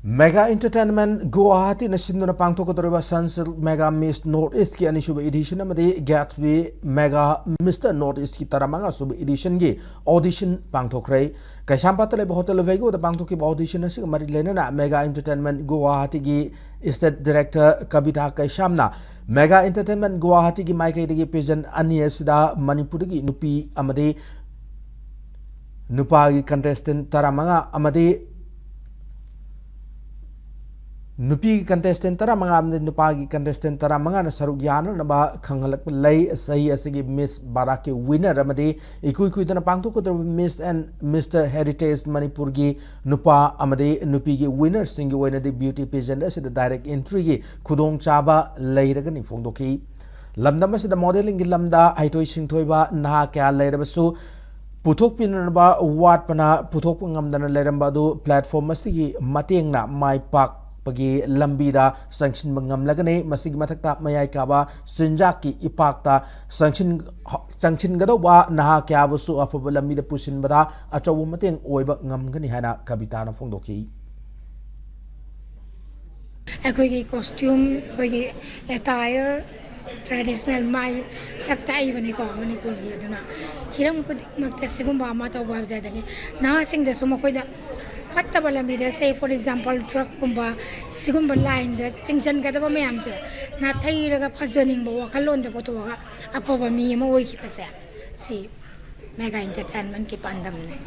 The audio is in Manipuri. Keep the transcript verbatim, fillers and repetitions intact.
Mega Entertainment Guwahati ꯅ ꯁꯤꯟꯗꯨꯅ ꯄꯥꯡꯊꯣꯛꯀꯗꯧꯔꯤꯕ Sunsilk Mega Miss North East ꯀꯤ ꯑꯅꯤꯁꯨꯕ edition ꯑꯃꯗꯤ Gatsby Mega Mister North East ꯀꯤ ꯇꯔꯥꯃꯉꯥ ꯁꯨꯕ edition ꯒꯤ audition ꯄꯥꯡꯊꯣꯛꯈ꯭ꯔꯦ꯫ ꯀꯩꯁꯥꯝꯄꯥꯠꯇ ꯂꯩꯕ Hotel Vego ꯗ ꯄꯥꯡꯊꯣꯛꯈꯤꯕ audition ꯑꯁꯤꯒ ꯃꯔꯤ ꯂꯩꯅꯅ Mega Entertainment Guwahati ꯒꯤ state director ꯀꯕꯤꯇꯥ ꯀꯩꯁꯥꯝꯅ Mega Entertainment Guwahati ꯒꯤ ꯃꯥꯏꯀꯩꯗꯒꯤ pageant ꯑꯅꯤ ꯑꯁꯤꯗ ꯃꯅꯤꯄꯨꯔꯗꯒꯤ ꯅꯨꯄꯤ ꯑꯃꯗꯤ ꯅꯨꯄꯥꯒꯤ contestant ꯇꯔꯥꯃꯉꯥ ꯑꯃꯗꯤ ꯅꯨꯄꯤꯒꯤ contestant ꯇꯔꯥꯃꯉꯥ ꯑꯃꯗꯤ ꯅꯨꯄꯥꯒꯤ contestant ꯇꯔꯥꯃꯉꯥꯅ ꯁꯔꯨꯛ ꯌꯥꯅꯅꯕ ꯈꯪꯍꯜꯂꯛꯄ ꯂꯩ꯫ ꯆꯍꯤ ꯑꯁꯤꯒꯤ Miss ꯕꯥꯔꯥꯛꯀꯤ winner ꯑꯃꯗꯤ ꯏꯀꯨꯏ ꯀꯨꯏꯗꯅ ꯄꯥꯡꯊꯣꯛꯀꯗꯧꯔꯤꯕ Miss and Mister Heritage ꯃꯅꯤꯄꯨꯔꯒꯤ ꯅꯨꯄꯥ ꯑꯃꯗꯤ ꯅꯨꯄꯤꯒꯤ winner ꯁꯤꯡꯒꯤ ꯑꯣꯏꯅꯗꯤ beauty pageant ꯑꯁꯤꯗ direct entry ꯒꯤ ꯈꯨꯗꯣꯡꯆꯥꯕ ꯂꯩꯔꯒꯅꯤ ꯐꯣꯡꯗꯣꯛꯈꯤ꯫ ꯂꯝꯗꯝ ꯑꯁꯤꯗ modelling ꯒꯤ ꯂꯝꯗ ꯍꯩꯊꯣꯏ ꯁꯤꯡꯊꯣꯏꯕ ꯅꯍꯥ ꯀꯌꯥ ꯂꯩꯔꯕꯁꯨ, ꯄꯨꯊꯣꯛꯄꯤꯅꯅꯕ ꯋꯥꯠꯄꯅ ꯄꯨꯊꯣꯛꯄ ꯉꯝꯗꯅ ꯂꯩꯔꯝꯕ ꯑꯗꯨ platform ꯑꯁꯤꯒꯤ ꯃꯇꯦꯡꯅ ꯃꯥꯏ ꯄꯥꯛꯄꯒꯤ ꯂꯝꯕꯤꯗ ꯆꯪꯁꯤꯟꯕ ꯉꯝꯂꯒꯅꯤ꯫ ꯃꯁꯤꯒꯤ ꯃꯊꯛꯇ ꯃꯌꯥꯏ ꯀꯥꯕ ꯆꯤꯟꯖꯥꯛꯀꯤ ꯏꯄꯥꯛꯇ ꯆꯪꯁꯤꯟ-, ꯆꯪꯁꯤꯟꯒꯗꯧꯕ ꯅꯍꯥ ꯀꯌꯥꯕꯨꯁꯨ ꯑꯐꯕ ꯂꯝꯕꯤꯗ ꯄꯨꯁꯤꯟꯕꯗ ꯑꯆꯧꯕ ꯃꯇꯦꯡ ꯑꯣꯏꯕ ꯉꯝꯒꯅꯤ ꯍꯥꯏꯅ ꯀꯕꯤꯇꯥꯅ ꯐꯣꯡꯗꯣꯛꯈꯤ꯫ ꯑꯩꯈꯣꯏꯒꯤ costume, ꯑꯩꯈꯣꯏꯒꯤ attire, traditional ꯃꯥꯏ ꯁꯛ ꯇꯥꯛꯏꯕꯅꯤꯀꯣ ꯃꯅꯤꯄꯨꯔꯒꯤ꯫ ꯑꯗꯨꯅ ꯍꯤꯔꯝ ꯈꯨꯗꯤꯡꯃꯛꯇ ꯁꯤꯒꯨꯝꯕ ꯑꯃ ꯇꯧꯕ ꯍꯥꯏꯕꯁꯦ, ꯑꯗꯒꯤ ꯅꯍꯥꯁꯤꯡꯗꯁꯨ ꯃꯈꯣꯏꯗ ꯐꯠꯇꯕ ꯂꯝꯕꯤꯗ, say for example drug ꯀꯨꯝꯕ, ꯁꯤꯒꯨꯝꯕ line ꯗ ꯆꯤꯡꯁꯤꯟꯒꯗꯕ ꯃꯌꯥꯝꯁꯦ ꯅꯥꯊꯩꯔꯒ ꯐꯖꯅꯤꯡꯕ ꯋꯥꯈꯜꯂꯣꯟꯗ ꯄꯨꯊꯣꯛꯑꯒ ꯑꯐꯕ ꯃꯤ ꯑꯃ ꯑꯣꯏꯈꯤꯕꯁꯦ, ꯁꯤ Mega Entertainment ꯀꯤ ꯄꯥꯟꯗꯝꯅꯤ꯫